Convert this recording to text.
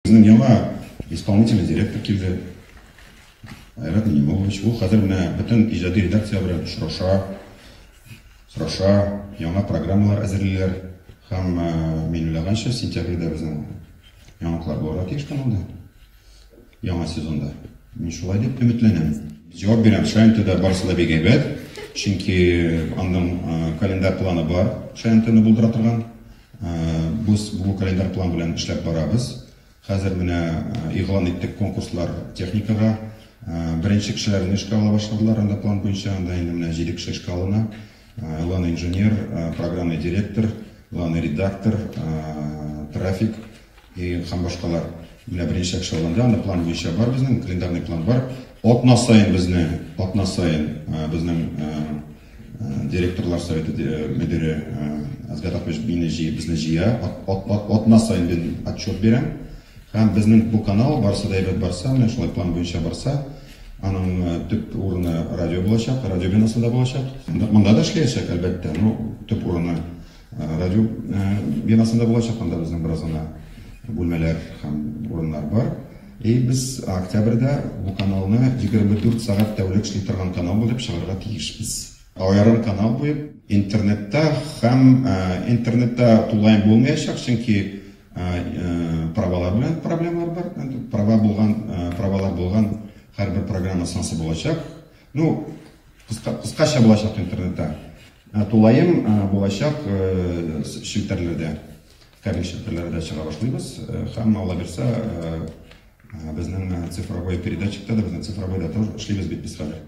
Безнең яңа исполнительный директор килде. Айрат Минимович. Ул хәзер менә бөтен иҗади редакция белән очраша, сораша, яңа программалар әзерлиләр. Һәм мин уйлаганча, сентябрьдә безнең яңалыклар булырга тиеш каналда. Яңа сезонда. Мин шулай дип өметләнәм. Җавап бирәм, ШНТда барысы да бик әйбәт. Чөнки аның календарь планы бар, ШНТны булдыра торган. Без бу календарь план белән эшләп барабыз. Хәзер менә игълан иттек конкурслар техникага. Беренче кешеләрне эшкә ала башладылар анда план буенча. Анда инде менә 7 кеше эшкә алына. Главный инженер, программный директор, главный редактор, трафик и һәм башкалар. Менә беренче кеше алынды. Анда план буенча бар безнең, календарный план бар. Атна саен безне, атна саен безнең директорлар советы мөдире Әсгать Ахмедович мине җыя, безне җыя, атна саен мин отчет бирәм. Һәм безнең бу канал барысы да әйбәт барса, менә шулай план буенча барса, аның төп урыны радио булачак, радио бинасында булачак. Монда да эшләячәк, әлбәттә, но төп урыны радио бинасында булачак, анда безнең бераз гына бүлмәләр һәм урыннар бар. И без октябрьдә бу каналны 24 сәгать тәүлек эшли торган канал булып чыгарырга тиешбез. Аерым канал буеп, интернетта һәм интернетта тулаем булмаячак, чөнки правалар белән проблемалар бар. Права булган, правалар булган һәрбер программа сансы булачак. Ну, кыскача булачак интернетта. Тулаем булачак челтәрләрдә. Кабель челтәрләрдә чыга башлыйбыз. Һәм Алла бирсә, безнең цифровой передатчикта да, безнең цифровойда тоже эшлибез бит без хәзер.